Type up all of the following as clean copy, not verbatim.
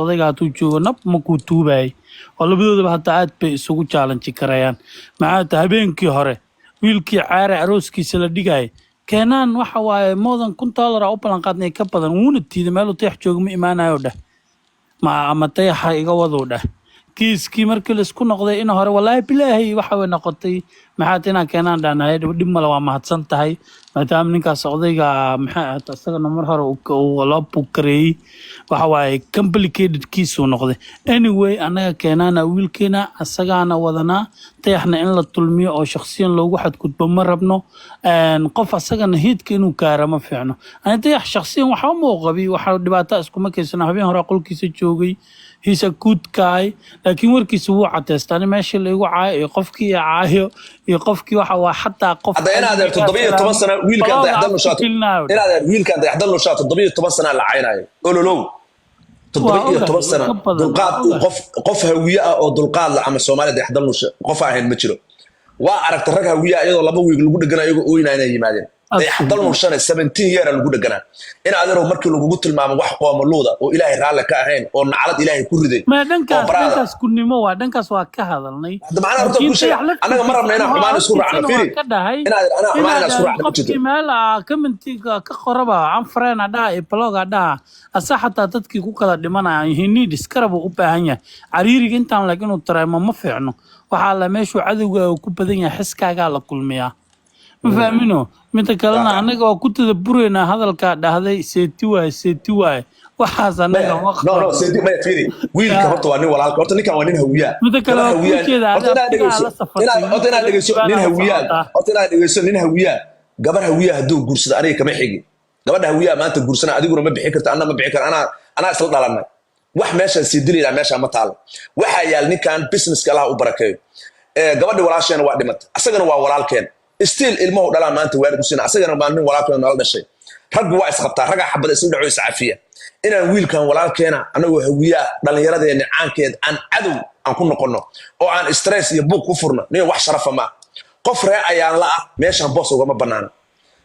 Odayga hadduu joogo nab makuu tuubayay oo labadoodaba hadda aad bay isugu challenge karayaan. Maxaa ta habeenkii hore wiilkii caare arooskiisa la dhigayay Keenaan waxa waaye moodan $1000 u ballan qaadnay ka badan, wuuna tiiday. Meeluu Dayax jooga ma imaanayo dheh, ma ama Dayaxa iga waduu dheh. Kiiskii markii laisku noqday in hore, wallaahi bilaahi, waxa way noqotay maxaad inaan Keenaan dhahnahay, dhib male, waa mahadsan tahay, maadaama ninkaas odayga maxay ahayd isagana mar hore uu loo book gareeyey. Waxa waaye complicated kiisuu noqday. Anyway, annaga Keenaana wiilkeena asagaana wadanaa. Dayaxna in la tulmiyo oo shakhsiyan loogu xadgudbo ma rabno. Qof asagana hiidka inuu gaara ma fiicno. Ani Dayax shakhsiyan waxba ma u qabi, waxa dhibaato iskuma keysano. Habeen hore qolkiisa joogay, he's a good guy, laakiin warkiisa wuu cadeystaa. Ani meeshii la igu caayo iyo qofkii i caayo iyo qofkii waxa waa xataa qof Hadda in adeer 17 sano wiilkan Dayaxdal Nushaa, in adeer wiilkan Dayaxdal Nushaa 17 sana la caynayo ololow, 17 sano dulqaad. Qof Hawiye ah oo dulqaad la ama Soomaaliya Dayaxdal Nusha qof ahayn ma jiro. Waa aragta rag Hawiye ah iyadoo 2 wiig lagu dhegana iyagoo ooyna inay yimaadeen. Dayaxdal Nushana 17 year lagu dheganaa. In adeerow markii lagugu tilmaamo wax qoomaluuda oo Ilaahay raalle ka ahayn oo naclad Ilaahay ku riday. Ma oo dhankaas baraada dhankaas kunnimo waa dhankaas waa ka hadalnay. Hadda macnaha horta laakiin ku sheeg Dayax annaga ma rabna inaan xumaan isku raacno. laftirkiisana Fiiri, waa ka dhahay in adeer anaa xumaan inaan isku inaad raacno ma jirto. Qofkii meel commentiga ka qoraba unfriend dhaha iyo block dhaha, asa xataa dadkii ku kala dhimanaya he need iskarab uu u baahan yahay. Cariiriga intaan lag inuu dareemo ma fiicno. Waxaa la meeshuu cadowga ku badan yahay xiskaagaa la kulmiyaa, ma fahmino? Midda kalena annaga waa ku tadaburaynaa hadalkaa dhahday, seeti waaye, seeti waaye, waxaas annaga ma No, no. qabno. Seedi maya. Fiiri, wiilka horta waa nin walaalka, horta ninkan waa nin Hawiyaa. Midda kale gabar waa kuu Hawiyaan jeeda horta adi inaad abtigaa dhegeyso la safartay inaad horta inaad wiilka dhegeyso nin liibaana la Hawiyaa socotaa. Horta inaad dhegeyso, nin Hawiyaa gabar Hawiyaa hadduu guursado aniga kama xigi. Gabadha Hawiyaa maanta guursana adiguna ma bixin karto, anna ma bixin karo, anaa isla dhalanay. Wax meeshaan sii dilaydaa meeshaan ma taalo. Waxaa yaal ninkan businesska Allah u barakeeyo. Gabadhi walaasheena waa dhimatay, asagana waa walaalkeen. Still ilmuhu dhalaan maanta waalid u siina, asagana waa nin walaalkeena nala dhashay. Raggu waa isqabtaa, raggaa xabada isla dhaco, iscafiya. Inaan wiilkan walaalkeena anagoo Hawiyaa dhallinyaradeena caankeed aan cadow aan ku noqono oo aan stress iyo buuq ku furno, nin wax sharafa ma ah. Qof ree ayaan la ah meeshaan boos ugama banaana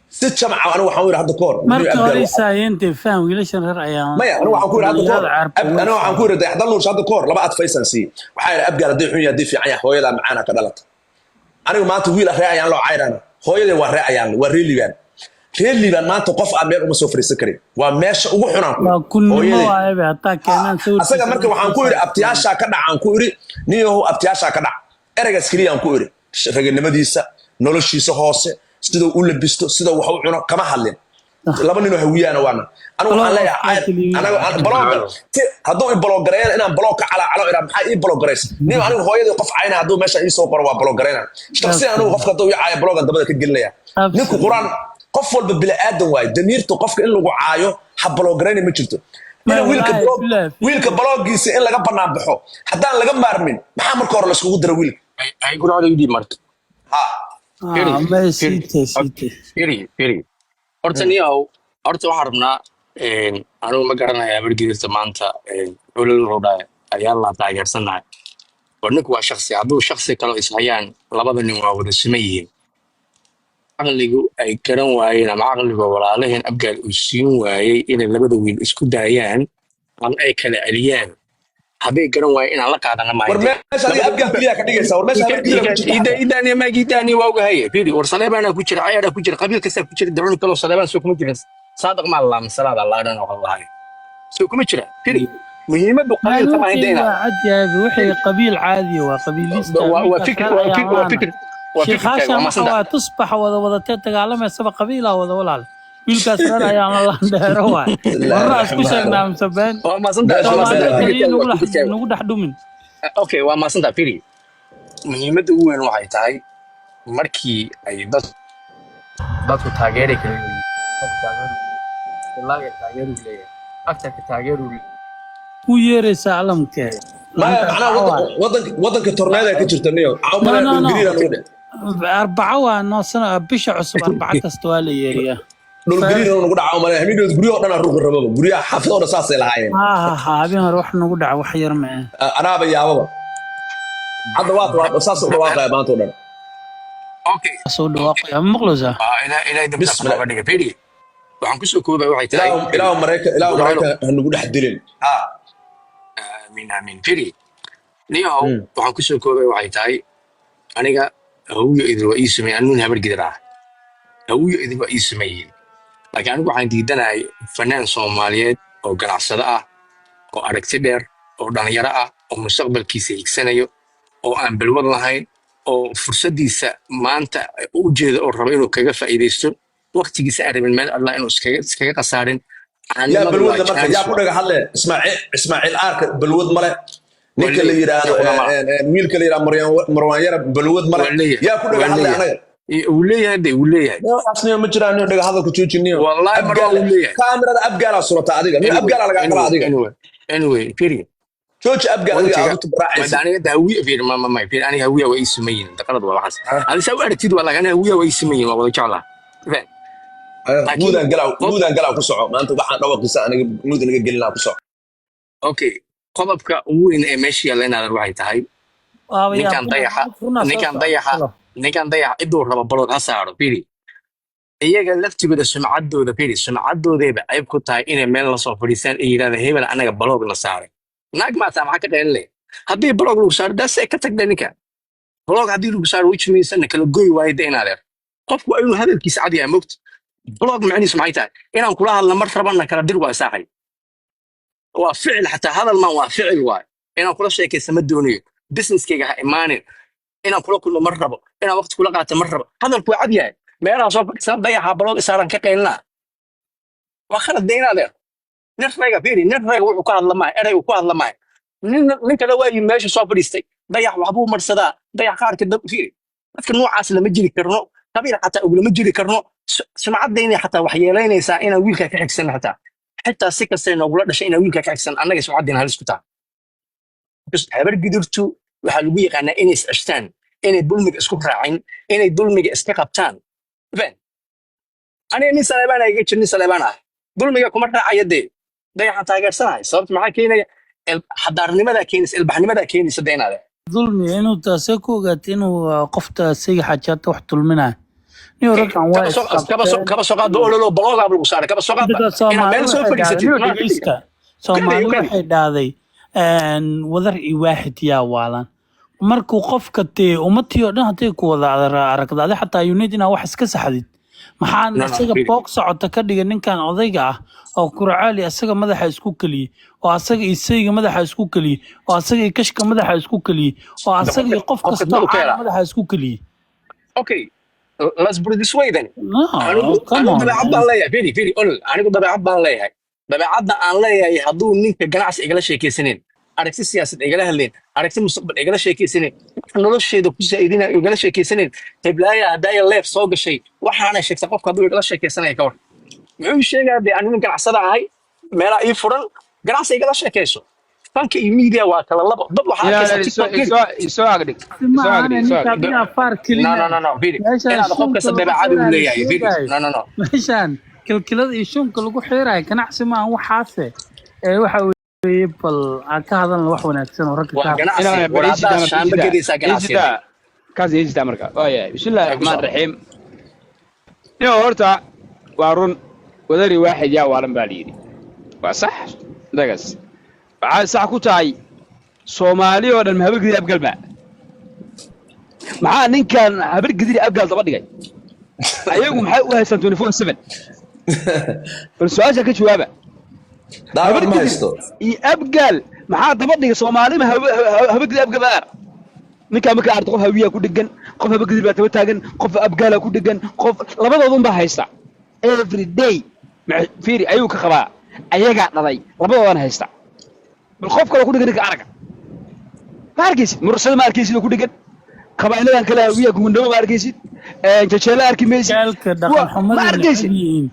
si jamca. Anigu waxaan u yidhi hadda kahor Marka Abgaal hore isaayente faham, wiilashan reer ayaan Maya, anigu waxaan ku yidhi hadda kahor dhalinyarada Carabta way anigu waxaan ku yidhi Dayaxdal Nuush hadda kahor laba adfaysan siiyey. Waxaa yidhi Abgaal hadday xun yahay, haddii fiican yahay, hooyadaa macaana ka dhalata. Anigu maanta wiil ah ree ayaan loo cayrana, hooyadee waa ree ayaan, waa ree Liibaan. Ree Liibaan maanta qof aan meel uma soo fariisan karin, waa meesha ugu xunaan ku waa kunnimo hooyadee waayebe hataa Keenaan asaga sawirkiisa marka waxaan ku idhi abtiyaashaa ka dhac, aan ku idhi niyahow abtiyaashaa ka dhac. Ereygaas keliya aan ku idhi. Raganimadiisa, noloshiisa hoose, siduu u labisto, siduu wax u cuno kama hadlin. Laba ninoo Hawiyaana waana. Anigu waxaan leeyahay anaga blockga hadduu i block gareeyana inaan block ka calaacalo iraa, maxaa ii block garaysa nin? Anigu hooyadii qof cayna hadduu meesha ii soo qoro waa block garayna. Shakhsiyan anigu qofka hadduu ii caayo blockan dabada ka gelinaya. Ninku Quraan qof walba bini aadan waaye, damiirta qofka in lagu caayo ha block garayna ma jirto. Ma ina wiilka wallaahi block bilaah wiilka blockgiisa in laga banaan baxo haddaan laga maarmin, maxaa marka hore laiskugu dira wiilka? Ay gurcada idii marka. Ha. Firi. Ah, ma Firi. siite siite. Firi, firi, horta niyahow, horta waxaan rabnaa anigu ma garanaya Habargidirta maanta olol wuxuu dhahay ayaa la taageersanahay. War ninku waa shaksi, hadduu shaksi kale ishayaan labada nin waa wada siman yihiin. Caqligu ay garan waayeen ama caqliga walaalaheen Abgaal uu siin waayey inay labada wiil isku daayaan ama ay kala celiyaan hadday garan waayeen inaan la qaadana War maayo. meesha adiga Abgaal keliya ka dhigaysa, war meesha Habargidira ku jirta xataa. Idani maag idani waa ogahaye. Firi, war Saleebaana ku jira, Cayaraa ku jira, qabiil kastaa ku jira, dacuni kaloo Saleebaan soo kuma jirin. Saadaq maa laa masalaada laadhan oo lahay soo kuma jira. Firi, muhiimaddu qabiilka maaha. Wixii indayna waa cad yahay, wixii qabiil caadiya waa qabiilista. waa Wiilkaas fikir reer waa fikir waa ayaan fikir waa fikirkaaga. shiikhaashan Waa waxa maasanta. waa tusbaxa wada wadatee dagaalamaysaa qabiilaa wada. Walaal, wiilkaas reer ayaan la landheero waay. Bismillaahi Warra isku raxmaan sheegnaa mise been? Waa maasanta. Meesha Waa waa maasanta. Soomaalida been. kaliya Fikirkaaga nagu waa dhex fikirkaaga. nagu dhex dhumin. Okay, waa maasanta. Firi, muhiimadda ugu weyn waxay tahay markii ay dadku taageeri kala yihiin, taageeru leeyahay, actorka taageeru Ku yeeraysaa calamkee? Maya. Maanta Macnaha Arbaco waay. Wadanka tornado ka jirta niyo No. cawmana No, no. dhulgariira nagu dhe. Arbaco waa noo sana, bisha cusub Arbaco kasta waa la yeeriyaa. Dhulgariira nagu dhaca umale hamidhood guryaha oo dhan aan ruqi rababa, guryaha xaafado dhan saasay lahaayeen. Ha ha ha, habeen hore wax nagu dhaca wax yar ma ah. Anaaba yaababa hadda waa saas u dhawaaqaya maanta oo dhan. Okay. Soo dhawaaqaya ma maqlaysaa? Ilaahay dambiga Bismillah. nooga dhiga. Firi, waxaan kusoo koobay waxay tahay Ilaahu Maraykan, Ilaahu Burhano. Maraykan ha nagu dhex dilin ha. Amiin, amiin. Firi niyahow, waxaan kusoo koobay waxay tahay, aniga Hawiyo idin waa ii sameeyey. Anuun Habar Gidir ah, Hawiyo idin waa ii sameeyeen, laakiin anigu waxaan diidanahay fanaan Soomaaliyeed oo ganacsado ah, oo aragti dheer, oo dhalinyaro ah, oo mustaqbalkiisa higsanayo, oo aan balwad lahayn, oo fursaddiisa maanta u jeedo, oo raba inuu kaga faa'iidaysto waqtigiisa, aan rabin meel Allah inuu iskaga khasaarin. Yaa Caanimadu waa balwadla marka jaanis. Yaa ku Waa dhaga hadle? Ismaaciil, Ismaaciil Aarka balwad male. Ninka la leeyahay. yidhaahdo Yaa kuna mala. Wiilka la yidhahdo Marwaan Yara balwad male. Waa leeyahay. Yaa ku dhaga Waa hadle? leeyahay. Anaga Wuu leeyahay de, wuu leeyahay. Waxaasniyo ma jiraan, niyo dhaga hadalku joojiniyo. Wallahi Marwaan Abgaal wuu leeyahay. Kaamirada abgaalaa surata adiga, niyo. Anyway, Abgaalaa lagaa qalaa anyway, adiga. Anyway, firi. Jooji abgaal adiga Waqtiga aad u tabaracaysid. Wada aniga da Hawiya, fiiri, ma fiiri, aniga Hawiya waa ii sumayin daqalad waa waxaas. Adi saa u aragtid waa, laakiin aniga Hawiya waa ii sumayin, waa wada jeclaa. Faham? Laakiin Muudaan galaa, qof muudaan galaa, ku soco. Maanta waxaan dhawaqiisa aniga muud naga gelinaa, ku soco. Okay, qodobka ugu weyn ee meesha yaalla inaadan waxay tahay Waaba ninkan yaabina dayaxa runaa soo ninkan socda. dayaxa ninkan dayaxa ciduu rabo block ha saaro. Firi, iyaga laftigooda sumcaddooda, firi, sumcaddoodayba cayb ku tahay inay meel lasoo fadhiistaan ay yidhahda hebel anaga block la saaray. Naag maataa maxaa ka dheelinle haddii block lagu saaro? Daasee ka tagda ninka block haddii lagu saaro, which means na kala goy waayo de. Inaadeer, qofku waa inuu hadalkiisa cad yahay, mogta. Block macnihiisu maxay tahay? Inaan kula hadla mar rabana kala dir waa saaxay, waa ficil, xataa hadal maan, waa ficil. Waay inaan kula sheekaysa ma doonayo, businesskayga ha imaanin, inaan kula kulmo mar rabo, inaan waqti kula qaato mar rabo. Hadalku waa cad yahay. Meelaha soo fadhiisana dayaxa block isaaran ka qaylinaa waa khalad de. Inaadeer, nin rayga, fiiri, nin rayga wuxuu ka hadla maayo erey uu ku hadla maayo. Nin kale waa yimi meesha soo fadhiistay, dayax waxbuu marsadaa, dayax qaarka dab. Fiiri, dadka noocaas lama jiri karno, qabiil xataa ugulama jiri karno. Sumcaddayna xataa wax yeelaynaysaa inaan wiilkaa ka xigsan, xitaa si kastay noogula dhashay inaan wiilkaa ka xigsan, annaga sumcaddayna halis ku taha. Because Habar Gidurtu waxaa lagu yaqaanaa inay is ceshtaan, inay dulmiga isku raacin, inay dulmiga iska qabtaan. Faham? Aniga nin Saleebaan iga jir, nin Saleebaan ah dulmiga kuma raacaya dee. Dayaxaan taageersanahay. Sababta maxaa keenaya? Xadaarnimadaa keenaysa, ilbaxnimadaa keenaysa dee inaade Dulmi inuu taasee ku ogaatay inuu qofta siga xajaata wax dulminayo niyo? Raggan waa Kaba soo kaba soo isqabteen. Kaba soo qaadba ololo block-gaa lagu saaray, kaba soo qaadba Dadka inaad Soomaali meel soo waxay dhahday fadhiisatid niyo ma dhegeysta. ukadi Soomaali ukadi waxay dhahday wadar iyo waaxid yaa waalan. Markuu qofka dee ummadtii oo dhan hadday ku wada aragdo adi xataa you need inaa wax iska saxdid. Maxaan No, no, isaga really. boog socota ka dhigay ninkan odayga ah oo Kuracaali asaga madaxa isku keliyey, oo asaga iyo sayga madaxa isku keliyey, oo asaga iyo kashka madaxa isku keliyey, oo asaga iyo qof Qofka kastoo dad u caana keena. madaxa isku keliyey? Okay, let's put it this way then. No, Anigu come anigu on, dabeecad man. baan leeyahay. Firi, firi olol, anigu dabeecad baan leeyahay. Dabeecadda aan leeyahay, hadduu ninka ganacsi igala sheekaysanin, aragti siyaasad igala hadleen, aragti mustaqbal igala sheekaysanin, wax nolosheeda ku saa'idina igala sheekaysanin, heblaaya haddaaya leef soo gashay waxaana sheegtay, qofka hadduu igala sheekaysanaya ka war muxuu sheegaa dee? Anigu nin ganacsada ahay, meelaa ii furan, ganacsi igala sheekayso. Fanka iyo media waa kala labo. Dad waxaa Inaad arkaysaa isoo TikTok geli. Isoo agdhig, Ma isoo ahane agdhig, isoo ninka agdhig. adiga afaar No, no, kelinaya no, no, firi, meeshaan inaad qof shunka kasta lagu dabeecad uu xiraayo leeyahay, firi. sheegayo. No, no, no. Meeshaan kilkilada iyo shunka lagu xiraayo ganacsi maaha waxaase ee waxa weeye. Bal aan ka hadalna wax wanaagsan oo ragga ka Waa hadla. ganacsi. Inaad War bal ii haddaad jidaa marka ii shaamba jidaa gedaysaa ii ganacsi. jidaa kaas ii jidaa marka. Waayahay, bismillahi Ay ku raxmaan soco. raxiim. Niyo horta waa run, wadari waaxid yaa waalan baa la yidhi, waa sax. Dagas waxaa sax ku tahay Soomaali oo dhan ma Habargidir Abgaal ba? Maxaa ninkan Habargidir Abgaal daba dhigay? Ayagu maxay u haystaan 24/7? Bal su-aasha ka jawaaba. Daarood ma Habargidir haysto. iyo Abgaal maxaa daba dhigay? Soomaali ma Habargidir Abgaal baa ninkaa? Markaa arto qof Hawiyaa ku dhegan, qof Habargidir baa daba taagan, qof Abgaala ku dhegan, qof labadoodun baa haysta every day. Fiiri, ayuu ka qabaa, ayagaa dhalay, labadoodana haysta. Bal qof kale ku dhegan ninka araga ma arkaysid, Mursada ma arkaysid oo ku dhegan, qabaa'iladan kale Hawiya Gumundhamo ma arkaysid, Jajeela arki maysid. Abgaalka Kuwa dhaqan ma xumadii necab arkaysid. yihiin.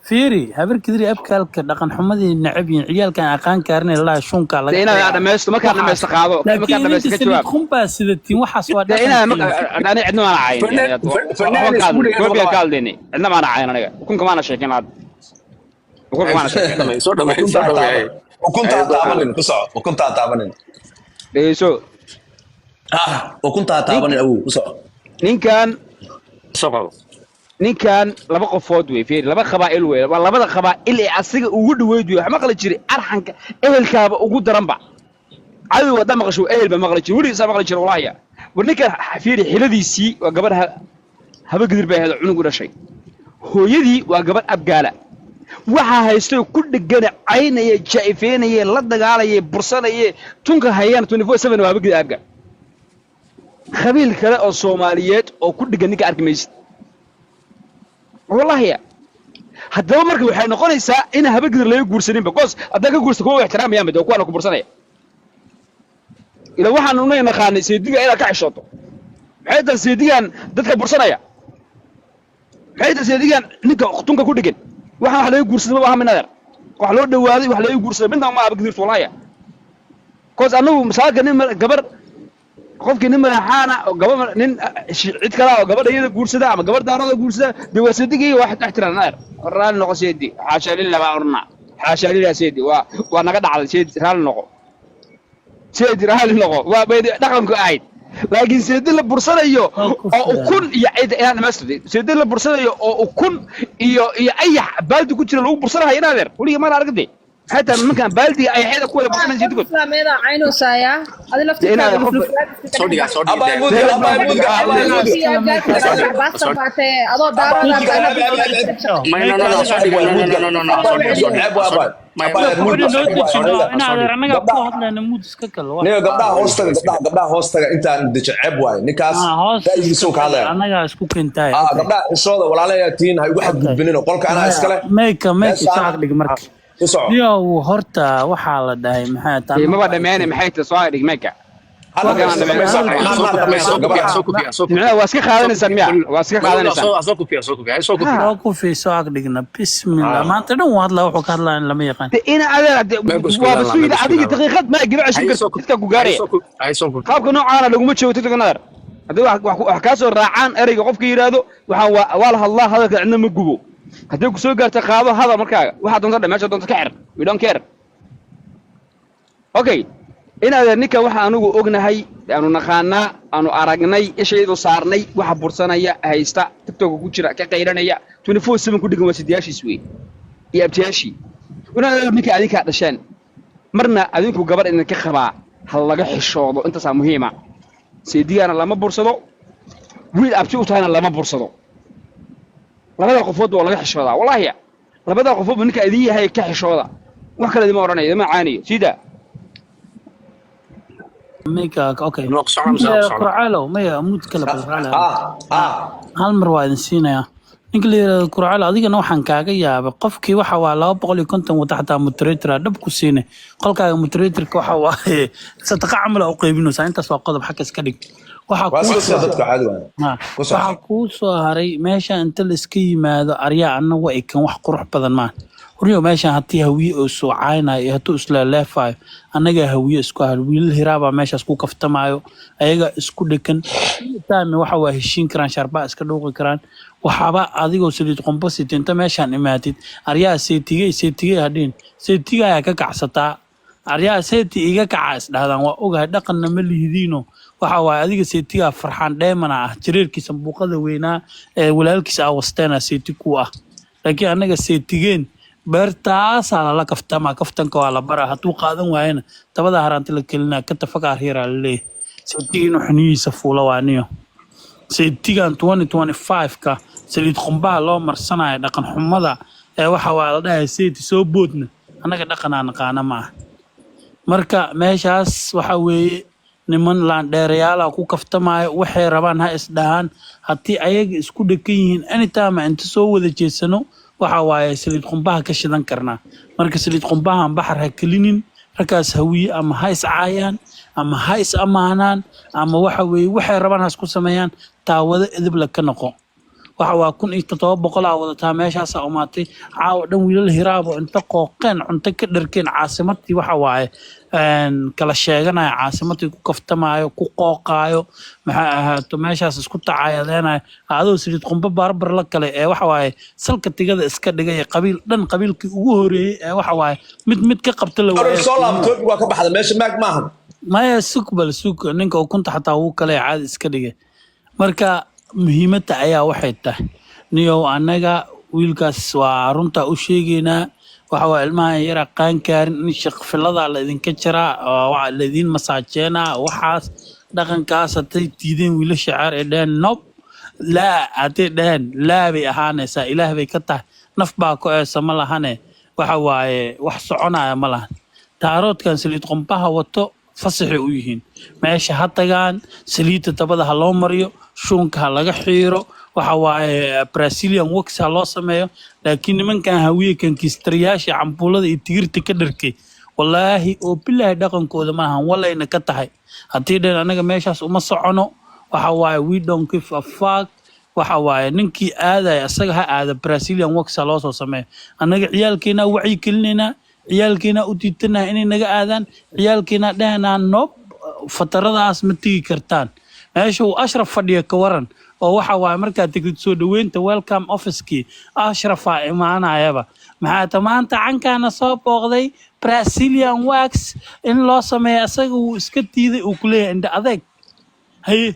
Fiiri, Habarkidri Abgaalka dhaqan xumadii necab yihiin. Ciyaalkan aqaan kaarin lahaa shunka laga Dee inaad xiraa dhamaysto, markaad waxaas. dhamaysto qaado, markaad Laakiin dhamaysto idinka ka saliid jawaab. khunbaa sidatiin, waxaas waa Dee inaad dhaqankiina. Ani cidna maana cayin. Fanaan Waxba fanaan ka isku hadlin dhigan koobiga ka qaba. hadlayni, cidna maana cayin aniga, ukunka maana sheekin hadda, ukunka maana sheekin. Dhamay soo dhamay soo Ukuntaa dhamay. taaban, ukuntaa taabanin, ku soco, ukuntaa taabanin. Dhegeyso. Ah, ukuntaa taabanin, awow, ku soco. Ninkan Soo qabo. Ninkan laba qofood wey, fiiri, laba qabaa'il wey, waa labada qabaa'il ee asiga ugu dhaweyd wey. Wax maqli jiray arxanka ehelkaaba ugu daranba. Cadow haddaa maqasho, ehel baa maqli jir, weligiisaa maqli jira walaahya. War ninkan fiiri, xiladiisii waa gabadh haba gidir bay ahayd oo cunug u dhashay. Hooyadii waa gabadh Abgaala. Waxaa haystay, ku dhegana, caynaya, jaa'ifeynaya, la dagaalaya, bursanaya, tunka hayaan 24/7 waa haba gidir, Abgaal. Qabiil kale oo Soomaaliyeed oo ku dhegan ninka arki maysid wallahi. Haddaba marka waxay noqonaysaa in haba gidir laga guursanin, because haddaa ka guursa kuwa ixtiraamayaan bade kuwaana ku bursanaya. Ila waxaan una naqaanay seediga inaad ka xishooto. Maxay tahay seedigan dadka bursanaya? Maxay tahay seedigan ninka tunka ku dhegan? Waxaan wax laga guursaday ma aha, min adeer, wax loo dhawaaday, wax laga guursaday midna ma aha gidirtu wallahi. Cause annagu masaaka nin gabar, qofkii nin madaxaana oo gaba nin cid kale oo gabadha iyada guursada ama gabar Daarada guursada, dee waa seedigii, wax ixtiraam adeer, raalli noqo seedi, xaasha lillah baa orna, xaasha lillah seedi, waa naga dhacday seedi, raalli noqo seedi, raalli noqo, waa bay dhaqanku ahayd. Laakiin seedi la bursanayo oo ukun iyo cid inaan dhamaystirtay, seedi la bursanayo oo ukun iyo ayax baaldi ku jira lagu bursanayo, in adeer weliga mana aragtay. Maxay tahay nimankan baaldiga ayaxyada ku wada bursanaya seedigood? Islaameeda caynoosaaya adi. Inaad Laftirkaaga Soo dhigaa, soo Abaa dhigaa. Muudga, abaa muudga, abaa muudga. adoo May, no, no, no, soo dhiga, no, no, no, no, no, soo dhiga, soo dhiga. Ceeb waa abaa. May. Abaa muudga. Noo dejino Gabdhaha- in adeer, annagaa ku hadlayna, muud iska gal. Ninka gabdhaha hoostaga, gabdhaha hoostaga intaan dejo, ceeb waaye ninkaas. Hoos. Ra'yigiisuu ka hadlaya. Annagaa isku keentaay. Ah, gabdhaha xishooda, walaalayaa tihiin, ha igu xadgudbinin qolka, anaa iskale. Mayka Meeshaan- soo dhig marka. Ku soco. Niyow, horta waxaa la dhahay, maxay tahay? Maba dhammaanay, maxay tahay? Soo dhig mayka. Ha dhamayso, dhamayso, ha Soo gabadha. kufiya, soo kufiya, soo kufiya. Micnaha waa iska qaadanaysaan miya? Waa iska qaadanaysaan. Soo kufiya, soo kufiya, soo kufiya. Soo kufi, soo ag dhigna. Bismillah, maanta dhan wuu hadlaa, wuxuu ka hadlaa in lama yaqaan. De ina adeer Meelku isku waaba ilaalaa, sugida meelku isku adiga ilaalaa. daqiiqad ma gaba ceshan kartid, dadka ku gaaraya. Hay, soo kufiya. Qaabka noocaana laguma joogo TikTok nadar. Haddii wax kaa soo raacaan, ereyga qofka yidhaahdo waxaan waa la hadlaa, hadalka cidna ma gubo. Haddii ku soo gaarta, qaado hadal markaaga, waxaa doonta dhe, meesha doonta ka xir, we don't care. Okay, in adeer, ninka waxa anugu ognahay, aanu naqaanaa, aanu aragnay, ishaydu saarnay, waxa bursanaya, haysta, TikToka ku jira, ka qayranaya, 24/7 ku dhigan, waa sidiyaashiis wey iyo abtiyaashii. In adeer, ninka adinkaa dhasheen, marna adinku gabadh idinka qabaa, ha laga xishoodo, intaasaa muhiima. Seedigaana lama bursado, wiil abti u tahayna lama bursado. Labada qofood waa laga xishoodaa wallaahi. Labada qofoodba ninka idin yahay ka xishooda. Wax kale idima odhanayo, idima caaniyo sida. Mayka, okay. No, ku socon, ku socon. Kurcalo, maya, muud kale bal raali. Ah ah. Hal mar waa idin siinayaa. Ninka la yidhahdo Kurcalo, adigana waxaan kaaga yaabay qofkii waxa waa 250 wata, xataa moderator dhab ku siinay qolkaaga. Moderatorka waxa waaye sadaqa camal aa u qaybinaysaa. Intaas waa qodob, xagga iska dhig. Waxaa waa kuu iska soo dadka caadi waaye. Ku soco. Waxaa kuu soo haray meesha inta la iska yimaado aryaa annagu ay kan wax qurux badan maaha. Horyo meeshan haddii Hawiye oo soo caaynayo iyo hadduu isleeleefayo, annagaa Hawiye isku ahal, wiilal Hiraabaa meeshaas ku kaftamaayo, ayagaa isku dhegan time, waxa waa heshiin karaan, sharbaa iska dhuuqi karaan. Waxaaba adigoo saliid qombosit inta meeshaan imaatid, aryaa seetigey seetigey hadhiin, seetiga ayaa ka kacsataa, aryaa seeti iga kaca isdhahdaan. Waa ogahay, dhaqanna ma lihidiino. Waxa waaye adiga seetigaa Farxaan Dheemana ah, jareerkiisa buuqada weynaa ee walaalkiisa ah wasteena seeti ku ah. Laakiin annaga seetigeen beertaasaa lala kaftamaa, kaftanka waa la baraa. Hadduu qaadan waayana dabada haraanti la gelinaa, ka tafakaar hiraa la leeyahay. Seetiga inuu xuniyihiisa fuulo waa niyo. Seetigan 2025-ka saliid qumbaha loo marsanayo, dhaqan xumada ee waxa waa la dhahay seeti soo boodna, annaga dhaqanaa naqaana ma ah. Marka meeshaas waxa weeye niman laandheerayaala ku kaftamaayo, waxay rabaan ha isdhahaan. Haddii ayaga isku dhegan yihiin, anytime inta soo wada jeedsano, waxa waaye saliid qumbaha ka shidan karnaa. Marka saliid qumbahan baxar ha kelinin raggaas Hawiye, ama ha iscaayaan ama ha is ammaanaan ama waxa weeye waxay rabaan ha isku sameeyaan, taawado edibla ka noqo. Waxa waa 1700 aa wadataa, meeshaasaa umaatay caawa dhan wiilal Hiraabo inta qooqeen, cunto ka dharkeen, caasimadii waxa waaye kala sheeganaya, caasimadii ku kaftamaayo, ku qooqaayo, maxay ahaato, meeshaas isku tacaayadeenayo, adoo saliid qumbo baarbar la kale ee waxa waaye salka tigada iska dhigay, qabiil dhan qabiilkii ugu horeeyey ee waxa waaye mid mid ka qabta la Oran waayay. Soo laabto, waa ka baxda meesha, maag maahan. Maya, sug bal, sug. Ninka ukunta xataa wuu kale caadi iska dhigay. Marka muhiimadda ayaa waxay tahay, niyow, annaga wiilkaas waa runta u sheegaynaa. Waxa waa ilmahan yara qaankaarin in shaqfiladaa la idinka jaraa oo waxa la idin masaajeenaa. Waxaas dhaqankaas hadday diideen wiilasha ceer ay dheheen nope, laa, hadday dheheen laa bay ahaanaysaa. Ilaah bay ka tahay, naf baa ku eesa ma lahane. Waxa waaye wax soconaya ma lahan. Taaroodkan saliid qumbaha wato fasaxay u yihiin, meesha ha tagaan, saliidda dabada ha loo mariyo, shuunka ha laga xiiro, waxa waaye Brazilian wax ha loo sameeyo. Laakiin nimankan Hawiye, kankiistarayaasha cambuulada iyo tigirta ka dharkay, wallaahi oo bilaahi dhaqankooda maahan, walayna ka tahay. Haddii dhen anaga meeshaas uma socono, waxa waaye we don't give a fuck. Waxa waaye ninkii aadaya isaga ha aada, Brazilian wax ha loo soo sameeyo. Annaga ciyaalkeenaa wacyi gelinaynaa, ciyaalkeenaa u diidanaa inay naga aadaan, ciyaalkeenaa dhahanaa nope, fataradaas ma tegi kartaan. Meesha uu Ashraf fadhiya ka waran? Oo waxa waaye markaad tegtid soo dhoweynta, welcome officekii Ashrafaa imaanayaba. Maxaa ta maanta cankaana soo booqday Brazilian wax in loo sameeyo, isaga wuu iska diiday, uu kuleeyahay indha adeeg. Haye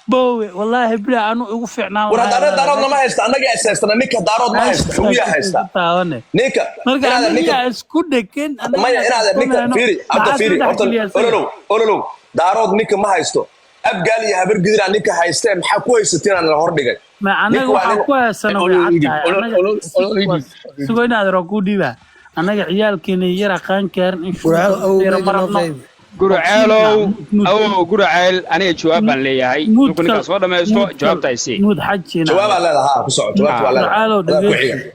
bowe, wallaahi bila anu igu fiicnaan. War hadda Daarood nama haysta, annaga is haystana. Ninka Daarood ma haysta, Hawiyaa haysta Taabane. Ninka marka inaad ninka anagaa isku dhegan. Maya, inaad ninka fiiri hadda, fiiri horta, Ololow, Ololow, Daarood ninka ma haysto, Abgaal iyo Habar Gidiraa ninka haystee. Maxaa ku haysatiin aan la hordhigay? Ma anaga Ninka waa waxaa ku haysana way Olol cad idib, tahay. olol Anaga olol olol idib. Sugo inaad roo ku dhiibaa. Annaga ciyaalkeena yara qaankaarin in Gurceel shuunka awow xiiro meesha ma noo rabno. qaybi. Gurceelow, awow Gurceel, aniga jawaab baan leeyahay. Markuu ninkaa soo dhammaysto, jawaabta ay sii. Muud xajina. Jawaabaa leedaha, ha ku soco, jawaabta waa leedahay. Gurceelow. Adaa ku Dhegeysi. xiga.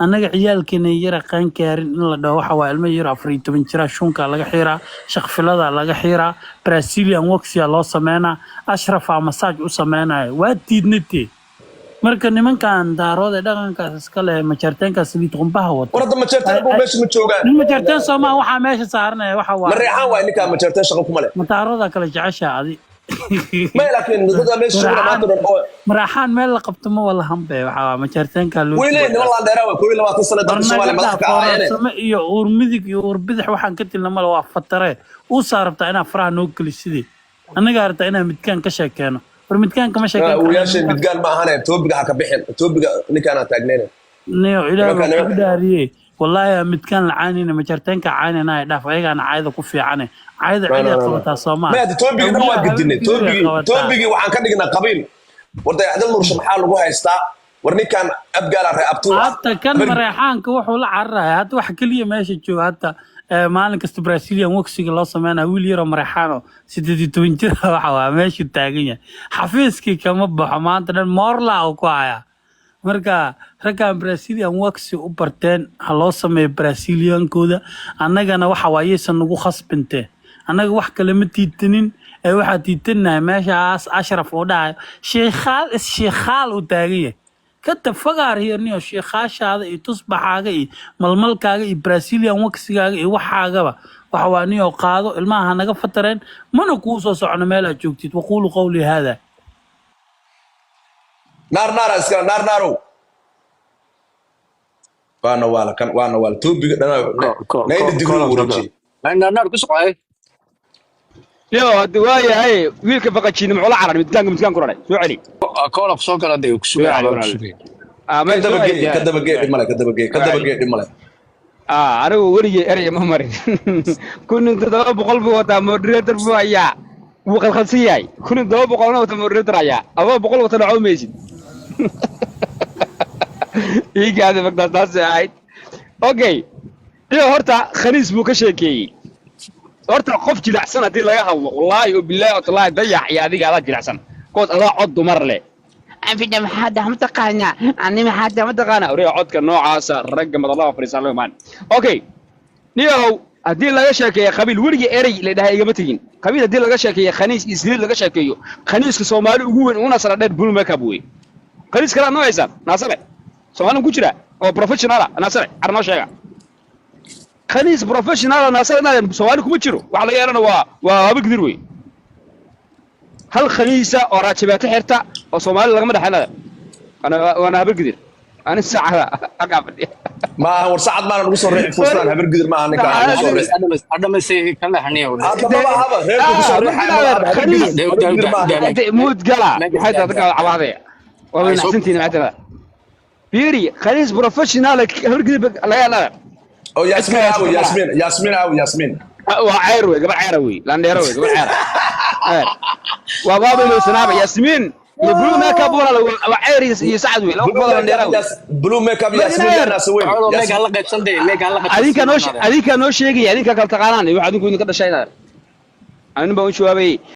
Annaga ciyaalkeena yara qaankaarin in la dhaho waxa waa ilmo yaro 14 jira, shuunka laga xiraa, shaqfilada laga xiraa, Brazilian waxia loo sameynaa, Ashrafaa massage u sameynaya, waa diidnatee. Marka nimankan Daarood ee dhaqankaas iska leh, majarteenkaas saliid qumbaha wata. War hadda Majeerteen buu meesha ma joogaan. Nin Majarteen soomaa waxaa meesha saaranaya waxa waa. Mareexaan waay ninkaa, Majeerteen shaqo kuma leh. Mataarooda kale jeceshaa adi. Maya, laakiin dada meesha jooga maanta dhan oo Maraxaan meel la qabto ma wala hanbe, waxaa waa majarteenkaa loo. Way leeyihin niman laandheeraa waay, 21 sano dalka Soomaaliya madax ka ahaayeen. Foorarsame iyo uur midig iyo uur bidix waxaan ka tilna male, waa fatare uusaa rabtaa inaa faraha noo gelisidee. Annagaa rabtaa inaan midkaan ka sheekeeno? War midkaan kama sheekeen karno. Ogayaasha midgaan ma ahane, toobiga ha ka bixin, toobiga ninkaanaan taagnayna. Niyo Ilaah Nimanka baa kugu nimanka dhaariyey, wallaahi aan midkaan la caanina, majarteenka caanina dhaaf, ayagaana caayada ku fiicane, caayada No, no, ciday no, no. qabataa soomaa. Maya, hadda toobigii dhan waa Hawiyaha gedinay. habartiisu way Toobigii qabataa. Toobigii waxaan ka dhignaa qabiil. War Dayaxdal Nurshe maxaa lagu haystaa? War ninkan Abgaala ree abtuu ah. Hadda kan Mareexaanka wuxuu la cararaya hadda waxa keliya meesha jooga hadda maalin kasta Brazilian waxiga loo sameynaya wiil yaroo Mareexaano 18 jir ah, waxa waa meeshuu taagan yahay, xafiiskii kama baxo, maanta dhan moorla uu ku hayaa. Marka raggan Brazilian waxi u barteen ha loo sameeyo Braziliankooda. Annagana waxa waayeysan nagu khasbintee, annaga wax kale ma tiitanin ee waxaa tiitanahay meeshaas Ashraf uu dhahayo sheekhaal is sheekhaal uu taagan yahay. Ka tafagaar hirniyo sheekhaashaada iyo tusbaxaaga iyo malmalkaaga iyo Brazilian waxigaaga iyo waxaagaba waxa waa niyo qaado, ilmaha ha naga fatareen, mana kuu soo socono meel aad joogtid. Waquulu qawli hada. Naar naara iskala naar naarow, waana waala kan, waana waala toobiga dhana 90 degree uu wareejiyey. Naar ku socay. Yo, hadda waa yahay wiilka faqajiine muxuu la cararay? Midgaanka midgaan ku raray, soo celi. Koolab soo gala dee, ku Soo sugay celi abaa ku walaal. sugay. Ah, Ka may soo dabagee, celi. ka dabagee, dhib male, ka dabagee, ka dabagee, dhib male. Ah, anigu weligay erey ma marin. 1700 buu wataa, moderator buu hayaa, wuu qalqalsan yahay. 1700-na wata, moderator hayaa, adoo 100 wata dhaco maysid. Iigaada magtaas taasay ahayd. Okay, iyo horta khaniis buu ka sheekeeyey. Horta qof jilicsan haddii laga hadlo, wallaahi oo bilaahi oo tallaahi, Dayax iyo adiga adaa jilicsan koos, adaa cod dumar leh. Anfida maxaa dah mataqaanaa? Ani maxaa dah mataqaanaa? Origa codka noocaasa ragga madalaha fadhiisan loo imaan. Okay, niyow, haddii laga sheekeeyo qabiil, weligii erey la dhahay igama tegin. Qabiil haddii laga sheekeeyo, khaniis iyo saliid laga sheekeeyo, khaniiska Soomaali ugu weyn uguna sara dheer Bull Makeup wey. Khaniis kalaa noo haysaan naasale Soomaalin ku jira oo professional ah? Naasale car noo sheega khaniis professional ah. Naasale inaad Soomaali kuma jiro, waxa laga yeelana waa haba gidir wey. Hal khaniisa oo raajibeeto xirta oo Soomaali lagama dhexelada waana Habar Gidir. Ani saacada halkaa fadhiya. Ma aha, war sacad maana nagu soo riixi fursaan. Habar Gidir maaha ninkaan nagu soo riixi. Adhamaysay ka leexaniyo. Hadda maba ahaba reerku kusoo riixaya, maba ahaba Habar Gidir, Habar Gidir maaha. Muud gala, maxay tahay dadka cabaadaya? Waa way naxsantihiin, maxay tahay? Fiiri, khaniis professional Habar Gidir laga yeelada. Oo Cid Yaasmiin kale aawo? haysata malaha. Yaasmiin, Yaasmiin aawo, Yaasmiin? Waa ceyr wey, gabar ceyra wey, landheero wey, gabar ceyra. Ceyr. Waa waaba ilowsanaaba Yaasmiin iyo Blue Makeup, walaal, waa ceyr iyo Sacad wey, laba qofood oo landheera wey. Blue Makeup. Ma Yaasmiin inaar. yaanaas weyn. Colo meega Yaasmiin. la qaybsan dee, meega la qaybsan. Adinkaa noo adinkaa noo sheegaya, adinkaa kala taqaanaan, wax adinku idinka dhashay. Anin baan u jawaabayay.